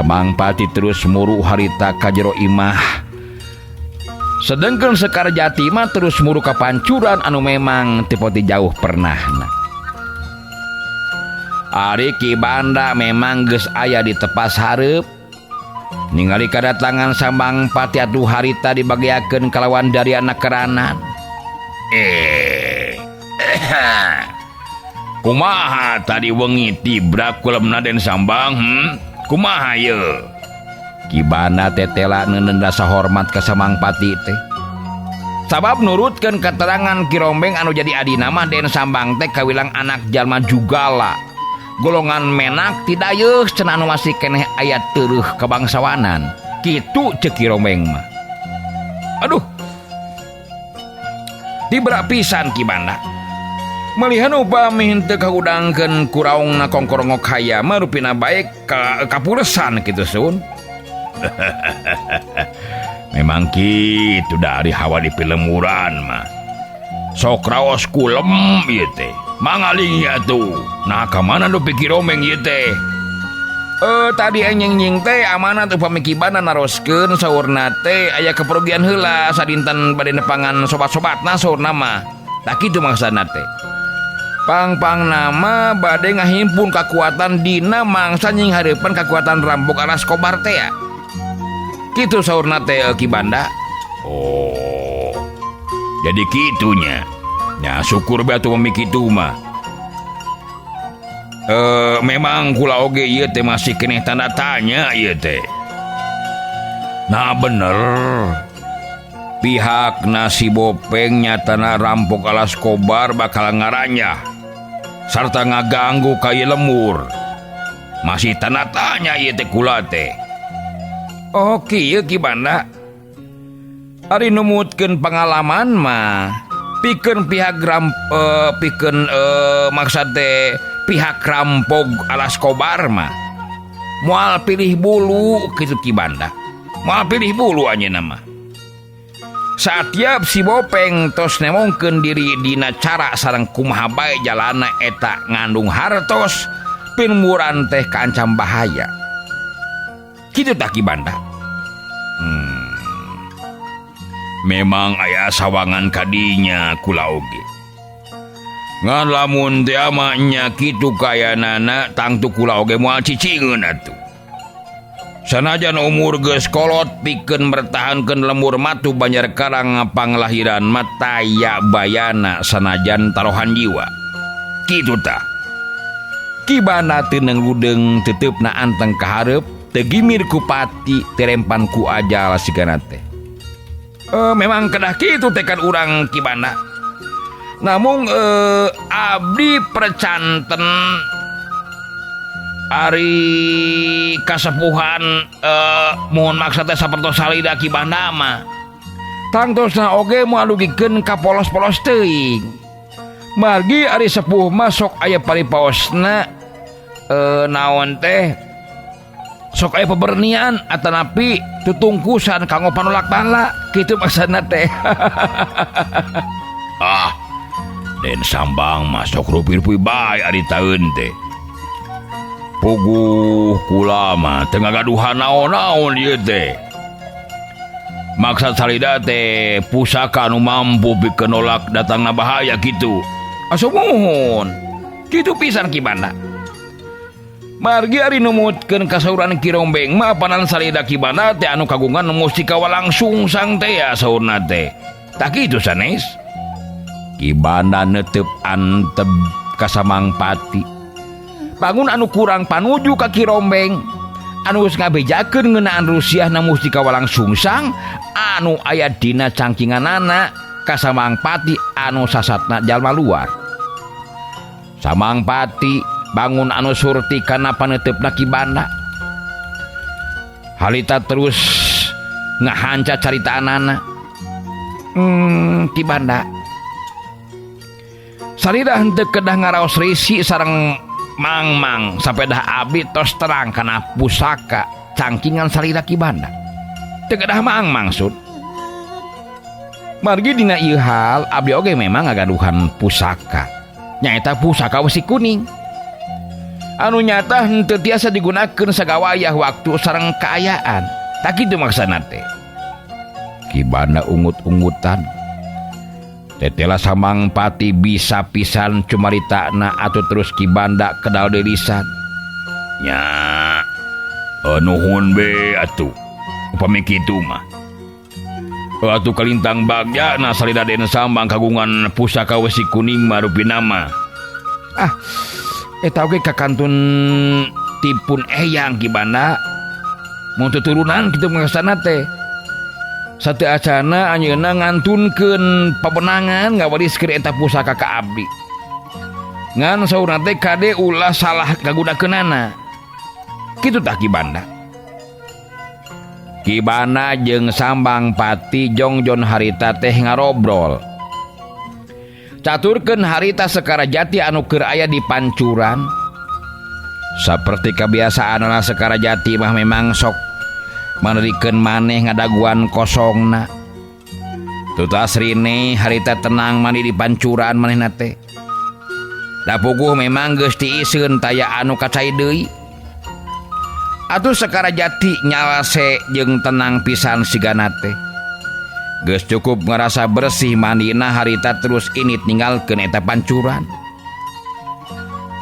Samangpati terus muru harita ka jero imah. Sedengkeun Sekarjati mah terus muru ka pancuran anu memang teu poti jauh pernahna. Ari Ki Banda memang geus aya di tepas hareup. Ningali kadatangan Samangpati atuh harita dibageakeun kalawan dari anak keranan. Kumaha tadi wengi tibra kulemna Den Sambang? Kumaha ye? Ki Banda tetela neuneun rasa hormat ka Samangpati teh. Sabab nurutkeun keterangan Ki Rombeng anu jadi adina mah Den Sambang teh kawilang anak jalma jugala. Golongan menak tidayeuh cenah anu masih keneh aya teureih kabangsawanan. Kitu ceuk Ki Rombeng mah. Aduh. Tibra pisan Ki Banda. Malihan upami henteu kahudangkeun ku raungna kongkorongok haya mah rupina bae ka kapuresan kitu Sun. Memang kitu dari hawa di pilemuran mah. Sok raos kulem ieu teh. Mangaling atuh. Nah ka mana nu pikir Rombeng ieu teh? Tadi enjing-enjing teh amanat upami Ki Banda naroskeun saurna teh aya keperugian heula sadinten bade nepangan sobat-sobatna saurna mah. Tah kitu maksudna teh. Pang-pang nama bade ngahimpun kakuatan dina mangsa nyinghareupan kakuatan rampok Alas Kobar teh ya. Kitu saurna teh Ki Banda. Oh. Jadi kitunya. Ya syukur bae atuh pami kitu mah. Memang kula oge ieu teh masih keneh tanda tanya ieu teh. Nah bener. Pihak nasi bopeng nyatana rampok Alas Kobar bakal ngaranyah sarta ngaganggu ka ieu lemur. Masih tanda tanya ieu teh kula teh. Oh kieu Ki Banda. Ari numutkeun pengalaman mah pikeun pihak pikeun maksud teh pihak rampok Alas Kobar mah moal pilih bulu kitu Ki Banda. Moal pilih bulu anjeunna mah. Satiap si Bopeng tos nemongkeun diri dina cara sareng kumaha bae jalana eta ngandung hartos pinmuran teh kaancam bahaya. Kitu tah Ki Banda. Memang aya sawangan kadinya kula oge. Ngan lamun teh ama nya kitu kayanana tangtu kula oge moal cicingeun atuh. Sanajan umur geus kolot pikeun mertahankeun lemur matu Banjar Karang panglahiran mah taya bayana sanajan tarohan jiwa. Kitu tah. Ki Banda teu ludeng teutepna anteng ka hareup teu gimir ku pati terempan ku ajal sigana teh. Memang kedah kitu tekad urang Ki Banda. Namun abdi percanten ari kasepuhan mohon maksa teh sapertos salida Ki Banda mah. Tangtosna oge moal dugikeun ka polos-polos teuing. Margi ari sepuh mah sok aya paripaosna naon teh sok aya pebernian atanapi tutungkusan kanggo panolak bala kitu maksudna teh. Ah, Den Sambang mah sok rupi-rupi bae ari taeun teh. Puguh kula mah teu ngagaduhan naon-naon ieu teh. Maksad salida teh pusaka anu mampu pikeun nolak datangna bahaya kitu. Asa muhun. Kitu pisan Ki Banda. Margi ari numutkeun kasauran Ki Rombeng mah apanan salida Ki Banda teh anu kagungan mustika walangsungsang teh ya saurna teh. Tah kitu sanes. Ki Banda neuteup antep ka Samangpati. Bangun anu kurang panuju ka Ki Rombeng. Anu geus ngabejakeun ngeunaan rusiahna mustika walangsungsang anu aya dina cangkinganana ka Samangpati anu sasatna jalma luar. Samangpati bangun anu surti kana paneuteup Ki Banda. Halita terus ngahanca caritaanana. Ki Banda. Salida henteu kedah ngaraos risi sareng Mangmang sampai dah abdi tos terang kana pusaka cangkingan salida Ki Banda. Teu kedah Mangmang Sun. Margi dina ieu hal abdi oge memang ngagaduhan pusaka. Nyaeta pusaka wesi kuning. Anu nyata henteu tiasa digunakeun sagawayah waktu sareng kaayaan. Tah kitu maksana teh. Ki Banda ungut-ungutan. Tetela Samang Pati bisa pisan cumaritana atuh terus Ki Banda kedal deui lisan. Nya nuhun be atuh. Upami kitu mah. Atuh kalintang bagja na salira Den Sambang kagungan pusaka wesi kuning mah rupina mah. Ah, eta oge kakantun tipun eyang Ki Banda. Mun tuturunan kitu maksana teh. Sateu acana anjeunna ngantunkeun pabenangan ngawariskeun eta pusaka ka abdi. Ngan saurna teh kade ulah salah ngagunakeunana. Kitu tah Ki Banda. Ki Banda jeung Sambang Pati jongjon harita teh ngarobrol. Caturkeun harita Sekarjati anu keur aya di pancuran. Saperti kebiasaanana Sekarjati mah memang sok manerikeun maneh ngadaguan kosongna. Tutas rine harita tenang mandi di pancuran manehna teh. Da puguh memang geus tiiseun taya anu kacai deui. Atuh Sekarjati nyalase jeung tenang pisan sigana teh. Geus cukup ngarasa bersih mandina harita terus init ninggalkeun eta pancuran.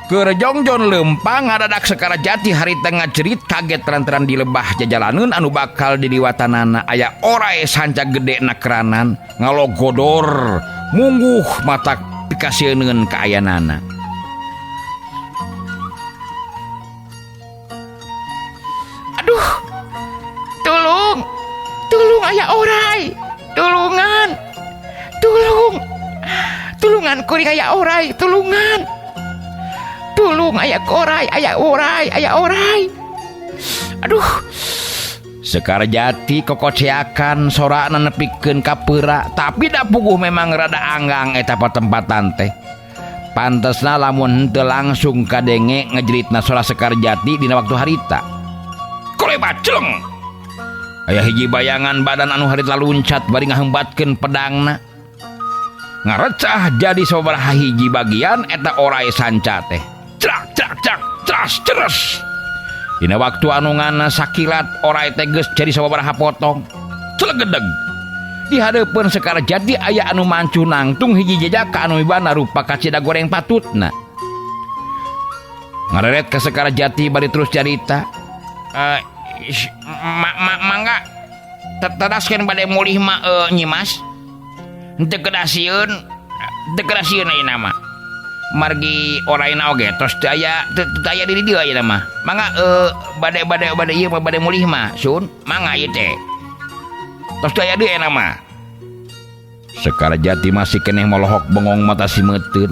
Keur jongjon leumpang ngadadak Sekarjati harita ngajerit kaget lantaran di lebah jajalaneun anu bakal diliwatanana aya orai sanca gede nakeranan ngalogodor mungguh matak pikasieun kaayanana. Aduh, tulung, tulung aya orai, tulungan, tulung, tulungan kuring aya orai, tulungan, tulung aya korai, aya orai, aya orai. Aduh. Sekarjati kokoceakan sorakna nepikeun ka peura, tapi da puguh memang rada anggang eta patempatan teh. Pantesna lamun henteu langsung kadenge ngejeritna sora Sekarjati dina waktu harita. Kolebat celeng. Aya hiji bayangan badan anu harita luncat bari ngahembatkeun pedangna. Ngarecah jadi sababaraha hiji bagian eta orai sanca teh. Crak crak crak cras ceres. Dina waktu anu ngana sakilat orai teh geus jadi sababaraha potong. Celegedeg. Di hareupeun Sekarjati aya anu mancuh nangtung hiji jejaka anu mibana rupa kacida goreng patutna. Ngareret ka Sekarjati bari terus carita. Mangga teraskeun bade mulih mah Nyi Mas. Henteu kedah sieun, teu kedah sieun ayeuna mah. Margi oraina oge tos teu aya teu aya di dieu ayeuna mah. Mangga bade bade bade ieu mah bade mulih mah sun, mangga ieu teh. Tos teu aya deui ayeuna mah. Sekarjati masih keneh molohok bengong mata simeuteun.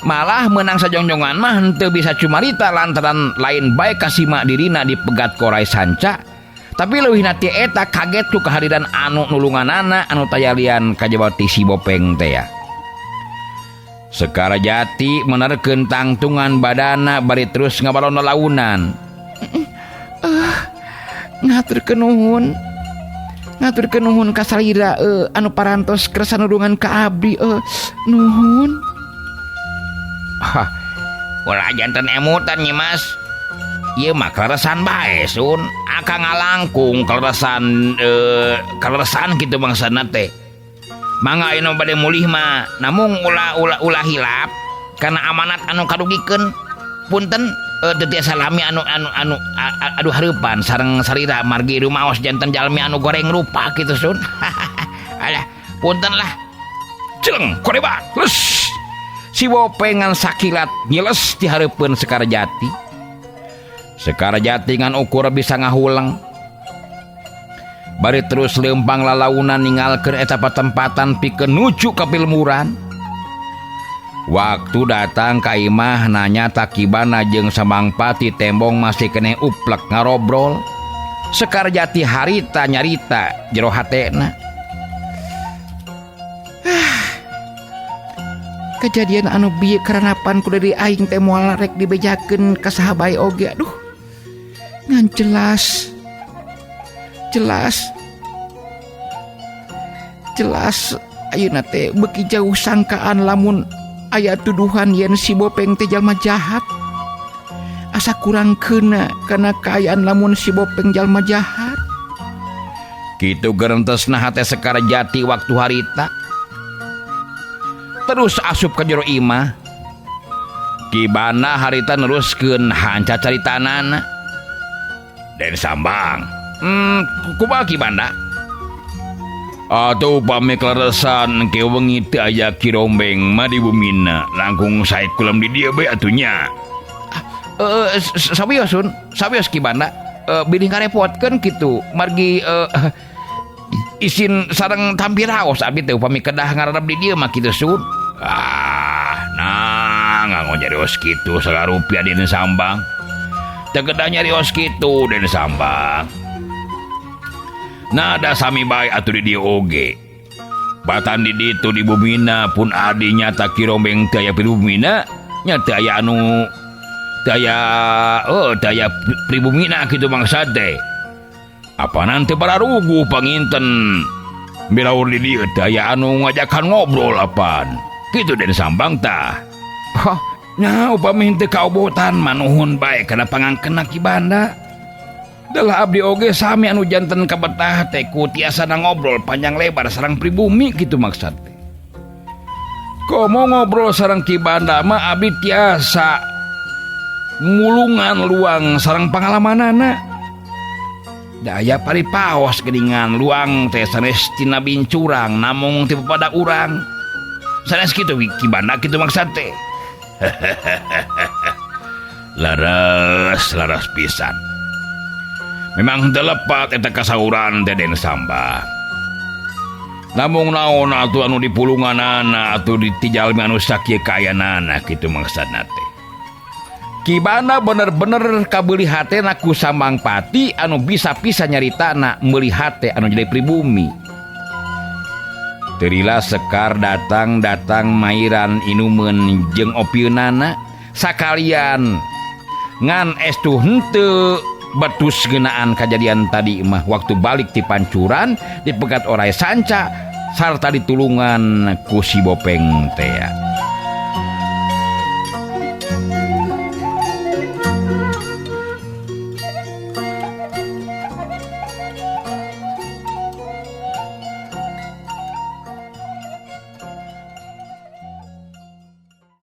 Malah menang sajongjongan mah henteu bisa cumarita lantaran lain bae kasima dirina dipegat korai sanca. Tapi leuwih na ti eta kaget ku kehadiran anu nulunganana anu tayalian kajaba ti si Bopeng teh ya. Sekarjati menerkeun tangtungan badana bari terus ngabalon launan. Ngaturkeun nuhun. Ngaturkeun nuhun ka salira anu parantos kersa nulungan ka abdi nuhun. Hah, ulah janten emutan Nyi Mas. Ieu mah kaleresan bae sun, akang ngalangkung kaleresan kaleresan kitu bangsana teh. Mangga ayeuna bade mulih mah, namung ulah ulah ulah hilap kana amanat anu kadugikeun. Punten teu tiasa lami anu anu anu aduh hareupan sareng salira margi rumaos janten jalmi anu goreng rupa kitu sun. Alah, punten lah. Celeng korebat. Les. Si Bopeng ngan sakilat nyiles di hareupeun Sekarjati. Sekarjati ngan ukur bisa ngahuleng. Bari terus leumpang lalaunan ninggalkeun eta patempatan pikeun nuju ka pilmuran. Waktu datang ka imah nanya takibana jeung Sambang Pati tembong masih keneh uplek ngarobrol. Sekarjati harita nyarita jero hatena. Kejadian anu bieu karanapan ku dari aing teh moal rek dibejakeun ka saha bae oge. Aduh. Ngan jelas. Jelas. Jelas ayeuna teh beuki jauh sangkaan lamun aya tuduhan yen si Bopeng teh jalma jahat. Asa kurang kena kana kaayaan lamun si Bopeng jalma jahat. Kitu gerentesna hate Sekar Jati waktu harita. Terus asup ka jero imah. Ki Banda harita neruskeun hanca caritanana. Den Sambang. Kumaha Ki Banda? Atuh upami kaleresan ke wengi teu aya Ki Rombeng mah di bumina langkung sae kulem di dieu bae atuh nya. Sawios Sun, sawios Ki Banda. Bilih ngarepotkeun kitu margi isin sareng tampi raos abdi teh upami kedah ngaradap di dieu mah kitu Sun. Ah, nah nganggo nyarios kitu sagarupi Den Sambang. Teu kedah nyarios kitu Den Sambang. Nada sami bae atuh di dieu oge. Batan di ditu di bumina pun adi nyata Ki Rombeng teu aya pribumina, nya teu aya anu teu aya oh teu aya pribumina kitu mangsa teh. Apanan teu bararuguh panginten bilaur di dieu teu aya anu ngajakan ngobrol apan. Kitu Den Sambang tah. Oh, nya upami henteu kaobotan manuhun bae kana pangangkenna Ki Banda. Delah abdi oge sami anu janten kabetah teh ku tiasana ngobrol panjang lebar sareng pribumi kitu maksud teh. Komo ngobrol sareng Ki Banda mah abdi tiasa mulungan luang sareng pangalamanana. Da aya paripaos geuningan luang teh sanes tina bincurang namung ti pada urang. Sanes kitu Ki Banda kitu maksud teh. Laras laras pisan. Memang teu lepat eta kasauran teh Den Sambang. Namung naon atuh anu dipulunganana atuh di jalmi anu sakieu kaayaanana kitu maksudna teh. Ki Banda bener-bener kabeuli hatena ku Sambang Pati anu bisa pisan nyaritana meuli hate anu jadi pribumi. Teu lila Sekar datang-datang mairan inumeun jeung opieunana sakalian ngan estu henteu betus ngeunaan kajadian tadi mah waktu balik ti pancuran dipegat orai sanca sarta ditulungan ku si Bopeng tea.